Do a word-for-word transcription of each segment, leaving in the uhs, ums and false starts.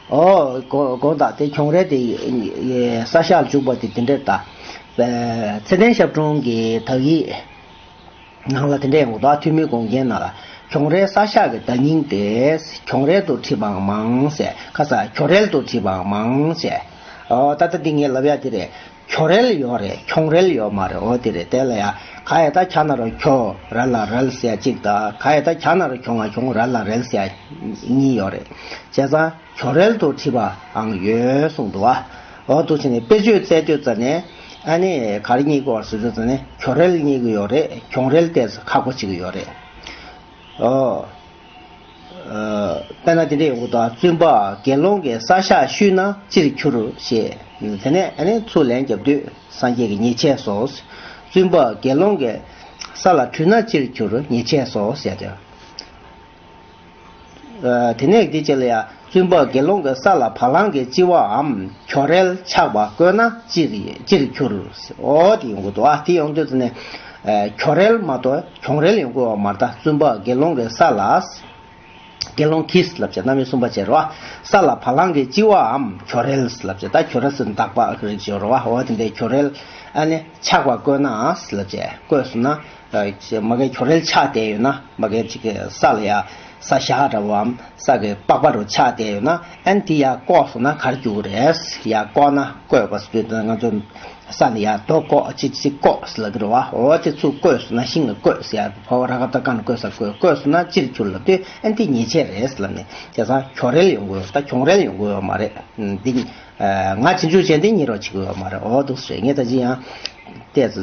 ཨོ་གོ་གོ་ད་དེ་གྱོང་རེད་དེ། ས་ཞག་འཇུག་པ་དེ་དེ་འདྲས་ད། ཚེ་བརྟན་ཞབས་དྲུང་གི་དག་ཡིག་ནང་ལ་དེ་འདྲས་ཡོང་གི་འདུག་ཐོན་མིའི་དགོངས་རྒྱན་ནང་ལ། གྱོང་རེད་ས་ཞག་གི་བརྡ་རྙིང་དེ། གྱོང་རེད་དུ་བྲིས་པའང་མང་ཟེར། ཁ་ས་གྱོ་རེལ་དུ་བྲིས་པའང་མང་ཟེར། ཨོ་ད་ལྟ་འདི་ངས་ལབ་ཡ་དེ་རེད། གྱོ་རེལ་ཡོད་རེད། གྱོང་རེལ་ཡོད་མ་རེད། འོ་དེ་རེད། དེ་ལ་ཡ་ག་ཡ་ད་གྱ་ན་རོ་གྱོ་ར་ལ་རལ་ཟེར་གཅིག་དང་། ག་ཡ་ད་གྱ་ན་རོ་གྱོ་ང་གྱོང་ར་ལ་རལ་ཟེར་གཉིས་ཡོད་རེད། བྱས་ཙང་གྱོ་རེལ་དུ་བྲིས་པའང་ཡོད་གསུངས་འདུག་བ། འོ་འདུག་བྱས་ནས་དཔེ་བརྗོད་བཙལ་དུས་ཙ་ནས་ཨ་ནི་ག་རེ་རྙེད་ཀྱི་ཡོད་ཟེར་དུས་ཙ་ནས་གྱོ་རེལ་རྙེད་ཀྱི་ཡོད་རེད། གྱོང་རེལ་ཏོག་ཙམ་ཁག་པོ་བྱེད་ཀྱི་ཡོད་རེད། ཨོ། ཨ། དཔེར་ན་དེ་འདྲ་ཡོང་གི་འདུག་བཙུན་པ་དགེ་སློང་གིས་ས་ཞག་བཤུས་ན་ཅིར་འགྱུར་ཞེས། དེ་ནས་ཨ་ནི་ཚུར་ལན་རྒྱབ་དུས་སངས་རྒྱས་ཀྱིས་ཉེས་བྱས་སོ། བཙུན་པ་དགེ་སློང་གིས་ས་ལ་བྲུས་ན་ཅིར་འགྱུར། ཉེས་བྱས་སོ་ཟེར་ཏེ། ཨ། དེ་ནས་འདི་བྱས་ལ་ཡ། བཙུན་པ་དགེ་སློང་གིས་ས་ལ་བ་ལང་གི་ལྕི་བའམ་གྱོ་རེལ་ཆག་པ་བཀོད་ན་ཅིར་ཅིར་འགྱུར། འོ་དེ་ཡོང་གི་འདུག་ཨ། དེ་ཡོང་དུས་ཙ་ནས། ཨ། གྱོ་རེལ་མ་གཏོགས་གྱོང་རེལ་ཡོང་གི་ཡོད་མ་རེད། ད་བཙུན་པ་དགེ་སློང་གིས་ས་ལ། དགེ་སློང་གིས་ལབ་བྱས་རྣམ་དབྱེ་གསུམ་པ་བྱས་རེད་བ། ས་ལ་བ་ལང་གི་ལྕི་བའམ་གྱོ་རེལ་ལབ་བྱས། ད་གྱོ་རེལ་ཟེར་འདག་པ་རིགས་བྱས་རེད་བ། འོ་དེ་འདྲའི་གྱོ་རེལ་ཨ་ནི་ཆག་པ་བཀོད་ན་ལབ་བྱས་བཀོད་སོང་ན། མ་གིའི་གྱོ་རེལ་ཆག་བསྡད་ཡོད་ན། མ་གིའི་ཅིག་གི་ས་ལ་ཡ་ས་ཞག་འདྲ་བོའམ་ས་གི་པགས་པ་རུ་ཆག་བསྡད་ཡོད་ན། ཨ་ནི་དེ་ཡར་བཀོག་སོང་ན་ག་རེ་འགྱུར་གི་རེད། ཡར་བཀོག་ན། བཀོད་པ་ཟེར་དུས་ང་ཚོ་ས་ནས་ཡར་རྡོ་བཀོག་ཅིག་ཅིག་བཀོག་ཟེར་ལབ་ཀྱི་རེད་བ། འོ་དེ་ཚུར་བཀོད་སོང་ན། ཤིང་ལ་བཀོད་ཟེར་ཡ། ཕོ་བ་ར་ག་བཏགས་རྐ་ན་བཀོད་ས་བཀོད། བཀོད་སོང་ན་ཅིར་འགྱུར་ལབ་དུས་ཨ་ནི་དེ་ཉེས་བྱས་རེད་ཟེར་ལབ་ནས། བྱས་ཙང་གྱོ་རེལ་ཡོང་གི་ཡོད། ད་གྱོང་རེལ་ཡོང་གི་ཡོད་མ་རེད། འདི། ང་རྗེས་འཇུག་ཅན་དེ་རྙེད་རོགས་བྱེད་ཀྱི་ཡོད་མ་རེད། འོ་འདུག་སེ་རེད། ངས་ད་ཅི་ཡང་ཏོག་ཙམ་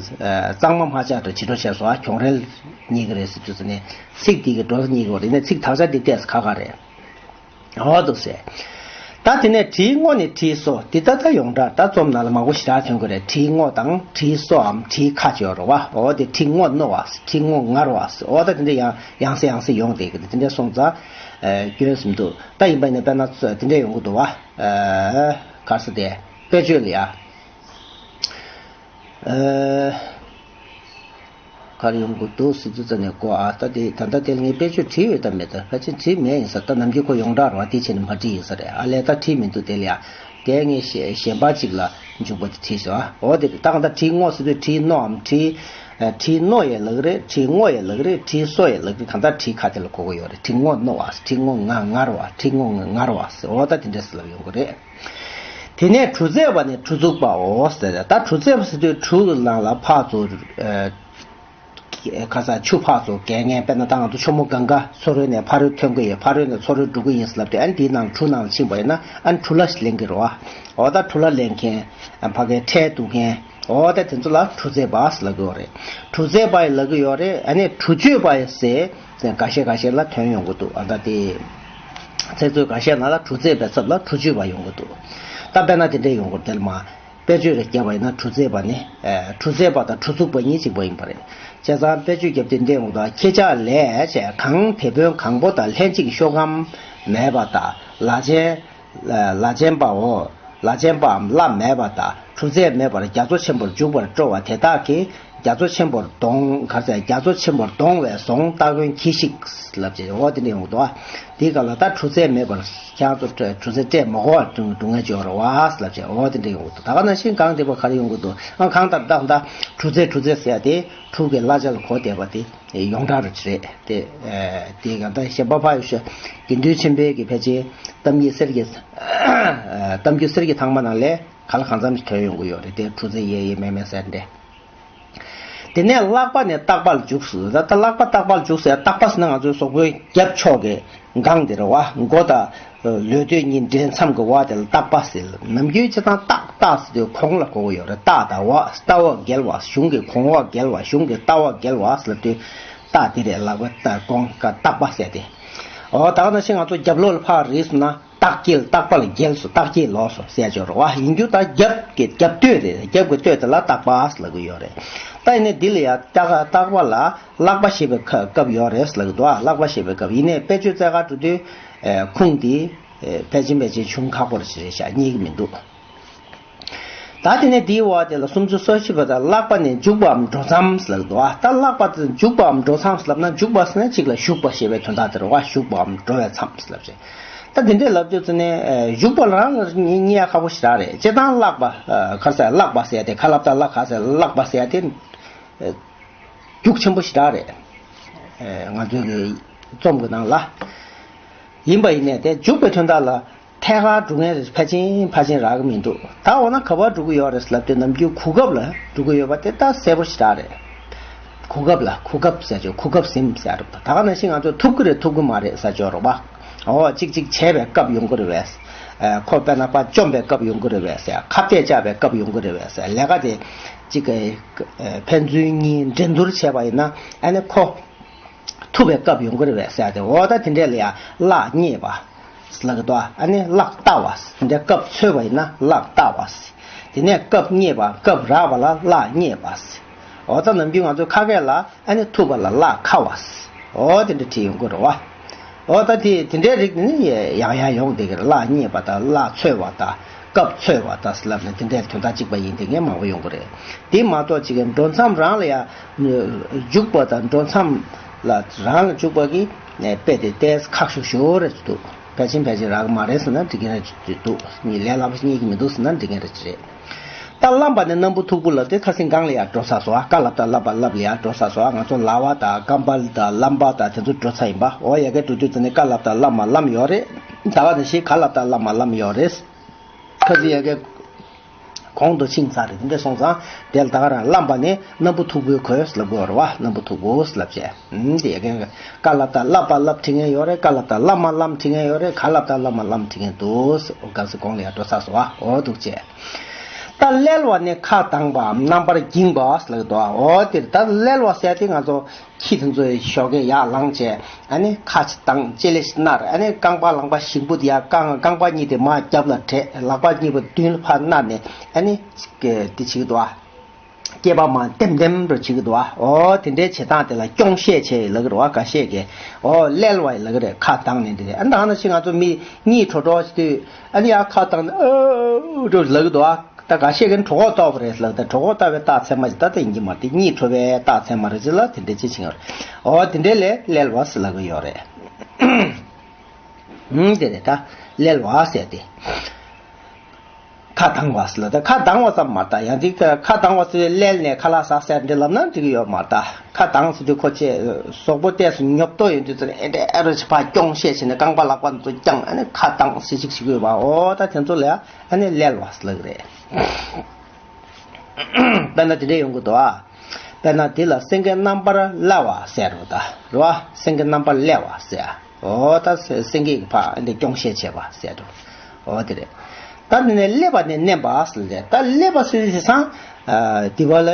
གཙང་མ་མ་ཆགས་འདྲ་བྱེད་འགྲོ་བྱས་སོང་། ཨ། གྱོང་རེལ་རྙེད་ཀྱི་རེད་ཟེར་དུས་ཙ་ནས་ཚིག་འདི་གི་འགྲོ་རྙེད་ཀྱི་རེད་ནས། ཚིག་དག་ཆ་འདི་ཏོག་ཙམ་ཁག་ཁག་རེད། འོ་འདུག་སེ། ད་དེ་ནས་བྲིས་རྔོ་ནས་བྲིས་གསོ་འདི་ད་ལྟ་ཡོངས་གྲགས་ད་རྩོམ་ནང་ལ་མང་པོ་ཞེ་དྲག་ཐོན་གྱི་རེད། བྲིས་རྔོ་དང་བྲིས་གསོའམ་བྲིས་ཁ་ཅིག་ཡོད་རེད་བ། འོ་དེ་བྲིས་རྔོ་རྣོ་བ། བྲིས་རྔོ་ངར་བ། འོ་ད་དེ་འདྲ་ཡང་ཡང་སེ་ཡང་སེ་ཡོང་བསྡད་ཀྱི་རེད། དེ་འདྲ་སོང་ཙང་། ཨ། སྐྱོན་ཟིན་འདུག་ད་ཡིན་པ་ཡིན་ན་དཔེར་ན་དེ་འདྲ་ཡོང་གི་འདུག་བ། ཨ། ག་རེ་ཟེར་དེ། དཔེ་བརྗོད་ལ་ཡ། ཨ། ག་རེ་ཡོང་གི་འདུག་ཟེར་དུས་ཙ་ནས་གོ། ཨ། ད་དེ་ད་ལྟ་དེ་ལ་ངས་དཔེ་བརྗོད་བྲིས་ཡོད་དམ་མེད་དམ་ཕལ་ཆེར་བྲིས་མེད་ཡིན་ས་རེད། ད་ནམ་རྒྱུན་ཁོ་ཡོངས་གྲགས་རེད་བ། དེ་བྱས་ནས་མ་བྲིས་ཡིན་ས་རེད། ཨ་ལས་ད་བྲིས་མི་འདུག་དེ་ལ་ཡ། དེ་ངས་གཞན་གཞན་པ་གཅིག་ལ་འཇུག་པ་དེ་བྲིས་སོང་། ཨ། འོ་དེ་རེད། ད་གང་ལྟར་བྲིས་རྔོ་ཟེར་དུས་བྲིས་རྣོའམ་བྲིས། ཨ། བྲིས་རྣོ་ཡང་ལབ་ཀྱི་རེད། བྲིས་རྔོ་ཡང་ལབ་ཀྱི་རེད། བྲིས་གསོ་ཡང་ལབ་ཀྱི་རེད། གང་ལྟར་བྲིས་ཁ་དེ་ལ་གོ་གི་ཡོད་རེད། བྲིས་རྔོ་རྣོ་བ། བྲིས་རྔོ་ང་ངར་བ། བྲིས་རྔོ་ང་ངར་བ་ཟེར། འོ་ད་དེ་འདྲ་ཟེར་ལབ་ཡོང་གི་རེད། དེ་ནས་གྲུ་མཛེས་པ་ནས་གྲུ་འཛུགས་པའོ་ཟེར། ད་གྲུ་མཛེས་པ་ཟེར་དུས་གྲུ་གི་ནང་ལ་ཕར་ཚུར། ཨ། ཁ་ས་ཆུ་ཕར་ཚུར་བརྒལ་མཁན། དཔེར་ན་ད་ང་ཚོ་ཆུ་མོ་གངྒཱ་མཚོ་རོལ་ནས་ཕ་རོལ་ཐོན་གྱི་ཡོད། ཕ་རོལ་ནས་མཚོ་རོལ་འགྲོ་གི་ཡིན་ཟེར་ལབ་དུས་ཨ་ནི་དེའི་ནང་གྲུ་ནང་ལ་ཕྱིན་པ་ཡིན་ན་ཨ་ནི་གྲུ་ལ་ལེན་གྱི་རེད་བ། འོ་ད་གྲུ་ལ་ལེན་མཁན། ཕ་གིའི་ཁྲལ་བསྡུ་མཁན། འོ་ད་དེ་ཚོ་ལ་གྲུ་མཛེས་པ་ཟེར་ལབ་ཀྱི་ཡོད་རེད། གྲུ་མཛེས་པ་ཡང་ལབ་ཀྱི་ཡོད་རེད། ཨ་ནི་གྲུ་སྤྱོད་པ་ཡང་ཟེར། འགའ་ཤས་འགའ་ཤས་ལ་དོན་ཡོང་གི་འདུག་ཨ། ད་དེ་ཚིག་མཛོད་འགའ་ཤས་ནང་ལ་གྲུ་མཛེས་པའི་ཚབ་ལ་གྲུ་སྤྱོད་པ་ཡོང་གི་འདུག་ད་དཔེར་ན་དེ་འདྲས་ཡོང་གི་རེད། དེ་ལ་མ་དཔེ་བརྗོད་རེ་བརྒྱབ་པ་ཡིན་ན་གྲུ་མཛེས་པ་ནི། ཨ། གྲུ་མཛེས་པ་དང་གྲུ་འཛུགས་པ་གཉིས་གཅིག་པ་ཡིན་པ་རེད། བྱས་ཙང་དཔེ་བརྗོད་བརྒྱབ་དུས་འདི་འདྲས་ཡོང་གི་འདུག་ཁྱེད་ཅག་ལས་བྱས་གང་དེད་དཔོན་གང་པོ་དང་ལྷན་ཅིག་ཤོག་སྒམ་མེད་པ་དང་། ལག་ཆེན། ལག་ཆེན་པའོ། ལག་ཆེན་པའམ་བླ་མེད་པ་དང་གྲུ་མཛེས་མེད་པར་རྒྱ་མཚོ་ཆེན་པོར་འཇུག་པར་སྤྲོ་བ་དེ་དག་གིས་རྒྱ་མཚོ་ཆེན་པོར་དོང་། ག་རེ་ཟེར། རྒྱ་མཚོ་ཆེན་པོར་དོང་བས་བཟུང་སྟ་གོན་གྱིས་ཤིག་ལབ་བྱས། འོ་དེ་འདྲ་ཡོང་གི་འདུག་བ། དེའི་སྐབས་ལ་ད་གྲུ་མཛེས་མེད་པར་ཁྱེད་ཚོ་གྲུ་མཛེས་སྤྲས་མ་དགོས་པར་སྒྲུང་སྒྲུང་ངེས་སྦྱོར་བ་ལབ་བྱས། འོ་དེ་འདྲ་ཡོང་གི་འདུག་ད་ག་ནང་བཞིན་གང་དེ་པ་ག་རེ་ཡོང་གི་འདུག་ཨ། གང་ལྟར་ད་གང་ལྟར་གྲུ་མཛེས་གྲུ་མཛེས་ཟེར་ཡ་དེ་གྲུ་གི་གླ་ཆ་ལ་གོ་བསྡད་པ་དེ། ཡོངས་གྲགས་རེད། དེ་ཨ། དེ་ག་ད་གཞན་པ་ཕ་ཡི་ཤོད། དགེ་འདུན་ཆོས་འཕེལ་གྱི་ཕལ་ཆེར་གཏམ་རྒྱུད་གསེར་གྱི། ཨ། གཏམ་རྒྱུད་གསེར་གྱི་ཐང་པ་ནང་ལ་ག་ལ་གང་འཚམ་ཞིག་ཐོན་ཡོང་གི་ཡོད་རེད། དེ་གྲུ་མཛེས་ཡས་ཡས་མས་མས་ཟེར་འདྲ། དེ་ནས་བརླག་པ་ནས་བརྟག་པར་འཇུག་ཟེར། ད་ད་བརླག་པ་བརྟག་པར་འཇུག་ཟེར། བརྟག་པ་ཟེར་ན་ང་ཚོའི་གཟུགས་པོའི་རྒྱབ་ཕྱོགས་ཀྱི་སྒང་དེ་རེད་བ། མགོ་དང་ལུས་སྟོད་གཉིས་འདྲེས་མཚམས་ཀྱི་བར་དེ་ལ་བརྟག་པ་ཟེར། ནམ་རྒྱུན་སྤྱིར་བཏང་བརྟག་བརྟག་ཟེར་དུས་གོང་ལ་གོ་གི་ཡོད་རེད། བརྟག་དང་བ། ལྟ་བ་འགེལ་བ། གཞུང་གི་གོང་བ་འགེལ་བ། གཞུང་གི་ལྟ་བ་འགེལ་བ་ཟེར་ལབ་དུས་བརྟག་དེ་རེད། ལག་པ་བརྟག་གོང་ཀ་བརྟག་པ་ཟེར་ཏེ། འོ་ད་ག་ནང་བཞིན་ང་ཚོ་རྒྱབ་ལོགས་ལ་ཕར་རེད་ཟེར་ན་བརྟག་དཀྱིལ། བརྟག་པ་ལ་འགེལ་སོ། བརྟག་དཀྱིལ་ལོག་སོ་ཟེར་ཡ་ཅིག་ཡོད་རེད་བ། ཡིན་རྒྱུ་ད་རྒྱབ་ཀྱི་རྒྱབ་སྟོད་དེ། རྒྱབ་ཀྱི་སྟོད་དེ་ལ་བརྟག་པ་ཟེར་ལབ་ཀྱི་ཡོད་རེད། ད་ཡིན་ནའི་འདི་ལ་ཡ་བརྟག་བརྟག་པ་ལ་བརླག་པ་ཞེས་པའི་ཁ་སྐབས་ཡོད་རེད་ཟེར་ལབ་ཀྱི་འདུག་བ། བརླག་པ་ཞེས་པའི་སྐབས། ཡིན་ནའི་དཔེ་བརྗོད་རྩེ་གར་འགྲོ་དུས་ཨེ། ཁུངས་འདི་ཨེ། ཕལ་ཆེར་ཕལ་ཆེར་ཆུང་ཁག་པོ་རེད་ཤག་རྙེད་ཀྱི་མི་འདུག་ད་དེ་ནས་འདིའི་བར་དེ་ལ་སུམ་ཅུ་སོ་བཞི་པ་དང་བརླག་པ་ནས་འཇུག་པའམ་འགྲོ་མཚམས་ལབ་འདུག་ཨ། ད་བརླག་པ་དང་འཇུག་པའམ་འགྲོ་མཚམས་ལབ་ན། འཇུག་པ་ཟེར་ན་གཅིག་ལ་ཞུགས་པ་ཞེས་པའི་དོན་དག་དེ་རེད་བ། ཞུགས་པའམ་འགྲོ་བའི་མཚམས་ལབ་ཅེས། ད་དེ་འདྲས་ལབ་དུས་ཙི་ནས་ཨ་བཞུགས་པ་རང་ལ་རྙེད་ཡ་ཁག་པོ་ཞེ་དྲག་རེད། སྤྱིར་བཏང་བཀླགས་པ་ཨ་ག་རེ་ཟེར་བཀླགས་པ་ཟེར་ཡ་དེ། ཁ་སླབ་སྟངས་བཀླགས། ག་རེ་ཟེར་བཀླགས་པ་ཟེར་ཡ་དེ་ཨ་རྒྱུགས་ཆེན་པོ་ཞེ་དྲག་རེད། ཨ་ང་ཚོའི་གི་རྩོམ་གི་ནང་ལ། ཡིན་པ་ཡིན་ནས་དེ་འཇུག་པའི་དོན་དག་ལ་ཐད་ཀར་འགྲོ་མཁན་རེད། ཕལ་ཆེར་ཕལ་ཆེར་རག་གི་མི་འདུག་ད་འོ་ན་ག་པར་འགྲོ་གི་ཡོད་རེད་ལབ་དུས་ནམ་རྒྱུན་གོ་སྐབས་ལ་འགྲོ་གི་ཡོད་པ་དེ་ད་གསལ་པོ་ཞེ་དྲག་རེད། གོ་སྐབས་ལ་གོ་སྐབས་ཟེར་ཆོག་གོ་སྐབས་ཟིན་ཟེར་རེད། ད་ག་ནང་བཞིན་ང་ཚོ་ཐུབ་ཀྱི་རེད་ཐུབ་ཀྱི་མ་རེད་ཟེར་ཆོག་རེད་པ། འོ་གཅིག་གཅིག་བྱས་པའི་སྐབས་ཡོང་གི་རེད་པས། ཨ་ཁོ་དཔེར་ན་ཕར་བཅོམ་པའི་སྐབས་ཡོང་གི་རེད་པས་ཟེར། ཁ་གཏད་བཅག་པའི་སྐབས་ཡོང་གི་རེད་པས་ཟེར། ལས་ཀ་དེ་གཅིག་ཨ་ཕན་ཚུན་གཉིས་འགྲན་བསྡུར་བྱས་པ་ཡིན་ན་ཨ་ནི་ཁོ་ཐུབ་པའི་སྐབས་ཡོང་གི་རེད་པས་ཟེར་ཏེ། འོ་ད་དེ་འདྲས་ལ་ཡ་བཀླགས་རྙེད་པ་ལབ་ཀྱི་འདུག་ཨ་ནི་བཀླགས་བལྟ་བ། དེ་འདྲས་སྐབས་འཚོལ་བ་ཡིན་ན་བཀླགས་བལྟ་བ། དེ་ནས་སྐབས་རྙེད་པ། སྐབས་རག་པ་ལ་བཀླགས་རྙེད་པ། འོ་ད་ནམ་རྒྱུན་ང་ཚོ་ཁ་སྐད་ལ་ཨ་ནི་ཐུབ་པ་ལ་བཀླགས་ཁ་བ། འོ་དེ་འདྲས་བྲིས་ཡོང་གི་རེད་པ། འོ་ད་དེ་དེ་འདྲའི་རིགས་ནི་ཡང་ཡང་ཡོང་བསྡད་ཀྱི་རེད། བཀླགས་རྙེད་པ་དང་བཀླགས་འཚོལ་བ་དང་སྐབས་འཚོལ་བ་དང་ལབ་ནས་དེ་འདྲའི་དོན་དག་གཅིག་པ་ཡིན་བསྡད་མཁན་མང་པོ་ཡོང་གི་རེད། དེ་མ་གཏོགས་གཅིག་གི་འགྲོ་མཚམས་རང་ལ་ཡང་འཇུག་པ་དང་འགྲོ་མཚམས་ལ་རང་ལ་འཇུག་པ་གི་དཔེ་དེ་ཏོག་ཙམ་ཁག་ཤོས་ཤོས་རེད་འདུག་ཕལ་ཆེར་ཕལ་ཆེར་རག་གི་མ་རེད་ཟེར་ན་འགྲིག་གི་རེད་འདུག་ལས་སླ་པོ་རྙེད་ཀྱི་མི་འདུག་ཟེར་ན་འགྲིག་གི་རེད་ཅི་རེད། ད་བརླམས་པ་ནི་སྣམ་བུ་མཐུག་པོ་ལབ་དེ་ཁ་སང་སྒང་ལ་ཡར་འགྲོ་ཚར་སོང་ཨ། ཀ་ལ་བཏགས་བརླ་པ་བརླབ་ལ་ཡར་འགྲོ་ཚར་སོང་ཨ། ང་ཚོ་ལ་བ་དང་རྐང་པ་དང་བརླམས་པ་དང་དེ་ཚོ་འགྲོ་ཚར་ཡིན་པ། འོ་ཡ་གི་འགྲོ་དུས་ཙ་ནས་ཀ་ལ་བཏགས་བརླ་མ་བརླམས་ཡོད་རེད། ད་ག་ནང་བཞིན་ག་ལ་བཏགས་བརླ་མ་བརླམས་ཡོད་རེད། ཁ་སང་ཡ་གི་གོང་དུ་ཕྱིན་ཚར་རེད། དེ་འདྲ་སོང་ཙང་དེ་ལ་ད་ག་རང་བརླམས་པ་ནི་སྣམ་བུ་མཐུག་པོའི་གོས་ལབ་དགོས་རེད་པ། སྣམ་བུ་མཐུག་པོ་ལབ་བྱས། ཨུམ་དེ་ཡ་གི་ཀ་ལ་བཏགས་བརླ་པ་བརླབས་བྲིས་མཁན་ཡོད་རེད། ཀ་ལ་བཏགས་བརླ་མ་བརླམས་བྲིས་མཁན་ཡོད་རེད། ག་ལ་བཏགས་བརླ་མ་བརླམས་བྲིས་མཁན་འདུག་སྒང་ལ་ཡར་འགྲོ་ཚར་སོང་ཨ། འོ་འདུག་བྱས། ད་བརླལ་བ་ནི་ཁ་གདངས་པའམ་རྣམ་པར་བསྒྱིངས་པ་ལབ་འདུག་འོ་དེ་ད་བརླལ་བ་ཟེར་དེ་ང་ཚོ་ཁྱི་དེ་ཚོའི་ཞོགས་ཀས་ཡར་ལངས་བྱས་ཨ་ནི་ཁ་ཅིག་གདངས་ལྕེ་ལེ་ཞིག་མནར། ཨ་ནི་རྐང་པ་ལངས་པ་ཞིག་པོ་དེ་ཡར་རྐང་རྐང་པ་གཉིས་དེ་མར་རྒྱབ་ལ་བྲད། ལག་པ་གཉིས་པོ་མདུན་ལ་ཕར་མནར་ནས་ཨ་ནི་དེ་བྱེད་ཀྱི་འདུག་ཨ། སྐེད་པ་མར་ལྡེམ་ལྡེམ་རུ་བྱེད་ཀྱི་འདུག་ཨ། འོ་དེ་འདྲའི་བྱེད་སྟངས་དེ་ལ་རྐྱོང་བཤད་བྱས་ལབ་ཀྱི་རེད་པ། འགའ་ཤས་ཀྱིས་འོ་བརླལ་བ་ལབ་ཀྱི་རེད། ཁ་གདངས་ནས་འདི་རེད། ཨ་ནི་ད་ག་ནང་བཞིན་ང་ཚོ་མི་གཉིད་ཁྲོ་ཁྲོ་ཞིག་དུས་ཨ་ནི་ཡར་ཁ་གདངས་ནས་ཨོ་ལབ་ཀྱི་འདུག་ཨ། ད་འགའ་ཤས་ཀྱིས་གྲོད་ཁོག་ལྟོགས་པ་རེད་ལབ། ད་གྲོད་ཁོག་ལྟོགས་པའི་རྟགས་མཚན་མ་ཅིག་ད་ལྟ་ཡིན་གྱི་མ་རེད། དེ་གཉིད་ཁྲོ་བའི་རྟགས་མཚན་མ་རེད་ཅེས་ལ་དེ་འདྲ་ཅིག་བྱེད་ཀྱི་ཡོད་རེད། འོ་དེ་འདྲའི་ལས་བརླལ་བ་ཟེར་ལབ་ཀྱི་ཡོད་རེད། ཨུམ་དེ་རེད། ད་བརླལ་བ་ཟེར་དེ་ཁ་གདངས་པ་ཟེར་ལབ། ད་ཁ་གདངས་པ་ཙམ་མ་རེད། ད་ཡང་ཅིག་ད་ཁ་གདངས་པ་ཟེར་བརླལ་ནས་ཁ་ལག་ཟ་ཟེར་འདྲ་ལབ་ན་འགྲིག་གི་ཡོད་མ་རེད། ད་ཁ་གདངས་ཟེར་དུས་ཁོ་ཆེ་གཟུགས་པོ་ཏོག་ཙམ་ཉོབ་ཏོ་ཡོད་དུས་ཙམ་ཨེ་འདྲ་ཨེ་རོ་ཅིག་ཕར་རྐྱོང་བཤད་བྱས་ནས་རྐང་པ་ལག་པ་འདི་ཚོ་བརྐྱངས་ཨ་ནི་ཁ་གདངས་ཟེར་ཅིག་ཞིག་ཡོད་པ། འོ་ད་དེ་ཚོ་ལ་ཨ་ནི་བརླལ་བ་ཟེར་ལབ་ཀྱི་རེད། དཔེར་ན་དེ་འདྲ་ཡོང་གི་འདུག་ཨ། དཔེར་ན་དེ་ལ་སེང་གེ་རྣམ་པར་བརླ་བ་ཟེར་རོ། ད་རོ་ཨ། སེང་གེ་རྣམ་པར་བརླལ་བ་ཟེར། འོ་ད་སེ་སེང་གེ་གི་ཕར་འདི་རྐྱོང་བཤད་བྱས་པ་ཟེར་རོ། འོ་དེ་རེད། ད་དེ་ནས་བརླལ་བ་ནི་མནན་པ་ཟེར་ལས། ད་བརླལ་བ་ཟེར་དུས་ཙང་ཨ་དེ་པ་ལ་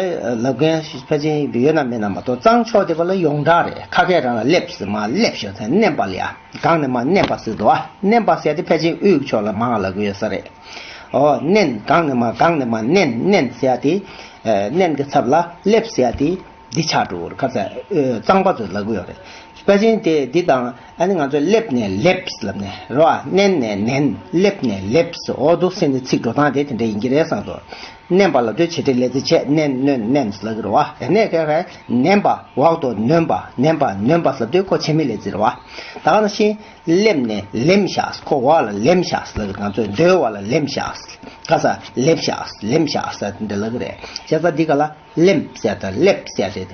ལབ་མཁན་ཕལ་ཆེར་ཡོད་ན་མེད་ན་མ་གཏོགས་གཙང་ཕྱོགས་དེ་པ་ལ་ཡོངས་གྲགས་རེད། ཁ་སྐད་རང་ལ་བརླལ་ཟེར་མ་བརླལ་ཤོག་ཟེར་མནན་པ་ལ་ཡ་གང་ནས་མ་མནན་པ་ཟེར་འདུག་ཨ། མནན་པ་ཟེར་དེ་ཕལ་ཆེར་དབུས་ཕྱོགས་ལ་མང་ལབ་ཀྱི་ཡོད་ས་རེད། ཨོ་མནན། གང་ནས་མ་གང་ནས་མ་མནན། མནན་ཟེར་ཡ་དེ་ཨ་མནན་གྱི་ཚབ་ལ་བརླལ་ཟེར་ཡ་དེ་འདི་ཆགས་འགྲོ་གི་རེད། ཁ་ས་ཨ་གཙང་པ་ཚོས་ལབ་ཀྱི་ཡོད་རེད། དཔེ་ཅན་དེ་འདི་དང་ཨ་ནི་ང་ཚོས་བརླལ་ནས་བརླལ་ལབ་ནས་རེད་པ། མནན་ནས་མནན། བརླལ་ནས་བརླལ། འོ་འདུག་སེ་ནི་ཚིག་འགྲོ་སྟངས་དེ་དེ་འདྲ་ཡིན་གྱི་རེད་བསམ་སོང་། མནན་པ་ལབ་དུས་བྱེད་སྒྲའི་ལས་ཚིག་བྱས། མནན་མནོན་མནན་ལབ་ཀྱི་རེད་པ། དེ་ནས་ཁ་ཁ་མནན་པ། འོག་ཏུ་ནོན་པ། མནན་པ་ནོན་པ་ལབ་དུས་ཁོ་བྱེད་མེད་ལས་ཚིག་རེད་པ། ད་ག་ནང་བཞིན་བརླལ་ནས་བརླལ་བཞག་ཁོ་འོག་ལ་བརླལ་བཞག་ལབ་ཀྱི་རེད། ང་ཚོས་མདོའི་འོག་ལ་བརླལ་བཞག་ཁ་ས་བརླལ་བཞག་བརླལ་བཞག་ཟེར་འདི་ལབ་ཀྱི་རེད། བྱས་ཙང་འདི་ག་ལ་བརླལ་ཟེར་དང་བརླལ་ཟེར་རེད།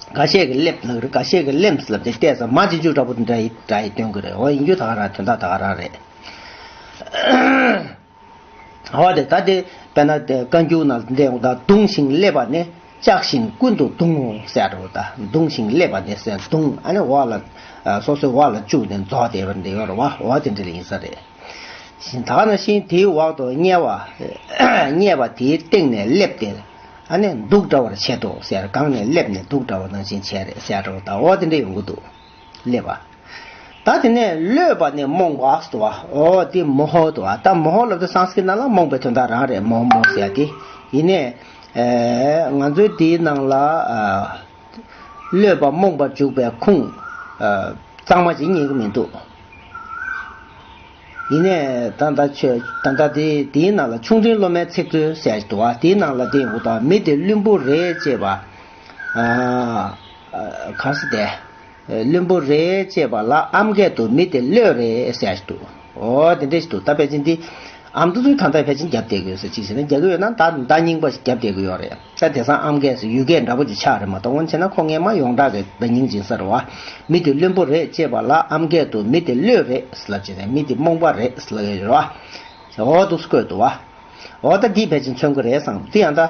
འགའ་ཤས་ཀྱིས་བརླལ་ལབ་ཀྱི་རེད། འགའ་ཤས་ཀྱིས་བརླལ་ལབ་དེ་བལྟས་ཙང་མ་རྗེས་འཇུག་འདྲ་པོ་འདྲ་ཡི་འདྲ་ཡི་སྟོན་གྱི་རེད། འོ་ཡིན་རྒྱུ་ད་ག་རང་དོན་དག་ད་ག་རང་རེད། འོ་དེ་ད་དེ་དཔེར་ན་དེ་བཀའ་འགྱུར་ནང་འདི་ཡོང་ད་བརྡུངས་ཤིང་བརླལ་བ་ནི་བཅག་བཞིན་ཀུན་ཏུ་བརྡུང་ངོ་ཟེར་རོ། ད་བརྡུངས་ཤིང་བརླལ་བ་ནི་ཟེར་བརྡུངས་ཨ་ནི་འོག་ལ་ཨ་སོ་སོའི་འོག་ལ་བཅུག་ནས་རྫོགས་བསྡད་པ་འདི་ཡོད་རེད་པ། འོ་དེ་འདྲ་ལ་ཡིན་ས་རེད། ཞིང་ད་ག་ནང་བཞིན་དེའི་འོག་ཏུ་བསྙལ་བ། བསྙལ་བ་དེའི་སྟེང་ནས་བརླལ་ཏེ། ཨ་ནི་འདུག་འདྲ་བར་བྱེད་དོ་ཟེར། གང་ནས་བརླལ་ནས་འདུག་འདྲ་བ་ནང་བཞིན་བྱས་རེད་ཟེར་རོ། ད་འོ་དེ་འདྲ་ཡོང་གི་འདུག་བརླལ་བ། ད་དེ་ནས་གློད་པ་ནི་རྨོངས་པ་ཟེར་བ། འོ་དེ་མོ་ཧོ་དོ། ད་མོ་ཧོ་ལབ་དུས་སཾ་སྐྲྀཏ་ནང་ལ་རྨོངས་པའི་དོན་དག་རང་རེད། མོ་མོ་ཟེར་དེ། ཡིན་ནའི་ཨ་ང་ཚོའི་དེའི་ནང་ལ་ཨ་གློད་པ་རྨོངས་པར་འཇུག་པའི་ཁུངས་ཨ་གཙང་མ་ཅིག་རྙེད་ཀྱི་མི་འདུག་ཡིན་ནའི་ད་ལྟ་ཆོས་ད་ལྟ་དེ་དེའི་ནང་ལ་ཆུང་འབྲིང་སློབ་མའི་ཚིག་མཛོད་ཟེར་ཞིག་འདུག་པ། དེའི་ནང་ལ་དེ་འུ་ད་མི་དེ་བླུན་པོ་རེད་ཅེས་པ། ཨ་ག་རེ་ཟེར་དེ། བླུན་པོ་རེད་ཅེས་པ་ལ་ཨམ་སྐད་དུ་མི་དེ་གློད་རེད་ཟེར་ཞིག་འདུག་འོ་དེ་འདྲས་ཞིག་འདུག་ད་ཕལ་ཆེར་འདི་ཨ་མདོ་ཚོའི་ད་ལྟ་ཕལ་ཆེར་རྒྱབ་བསྡད་དགོས་ཟེར་གཅིག་བྱས་ན་རྒྱག་གི་ཡོད་ན་ད་ད་རྙིང་པ་ཞིག་རྒྱབ་བསྡད་དགོས་ཡོད་རེད། ད་དེང་སང་ཨམ་སྐད་ཟེར་ཡུལ་སྐད་འདྲ་པོ་ཅིག་ཆགས་རེད་མ་གཏོགས་འོན་བྱས་ན་ཁོ་སྔས་མ་ཡོངས་གྲགས་ཀྱི་ད་ཉིན་སྦྱིན་ས་རེད་བ། མི་དེ་བླུན་པོ་རེད་ཅེས་པ་ལ་ཨམ་སྐད་དུ་མི་དེ་བློས་རེད་ཟེར་ལབ་བྱས་ནས་མི་དེ་རྨོངས་པ་རེད་ཟེར་ལབ་ཡོད་རེད་བ། འོ་འདུག་སེ་བཀོད་འདུག་བ། འོ་ད་འདི་ཕལ་ཆེར་མཚོན་གི་རེད་བསམ། འདི་ཡང་ད་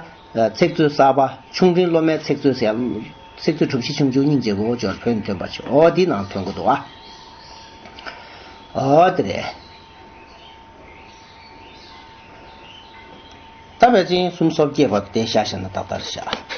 ཚིག་མཛོད་གསར་པ་ཆུང་འབྲིང་སློབ་མའི་ཚིག་མཛོད་ཟེར་ཡ། ཚིག་མཛོད་གྲུ་བཞི་ཆུང་ཆུང་སྙིང་རྗེ་གོ་ཅོར་བོད་ནས་ཐོན་པ་ཆེ། འོ་འདི་ནང་ཐོན་གི་འདུག་བ། འོ་དེ་རེད། ད་ཕལ་ཆེར་སུམ་སོ་བརྒྱད་པ་དེ་བཞག་བཞག་ན་ཏག་ཏག་རེད་བཞག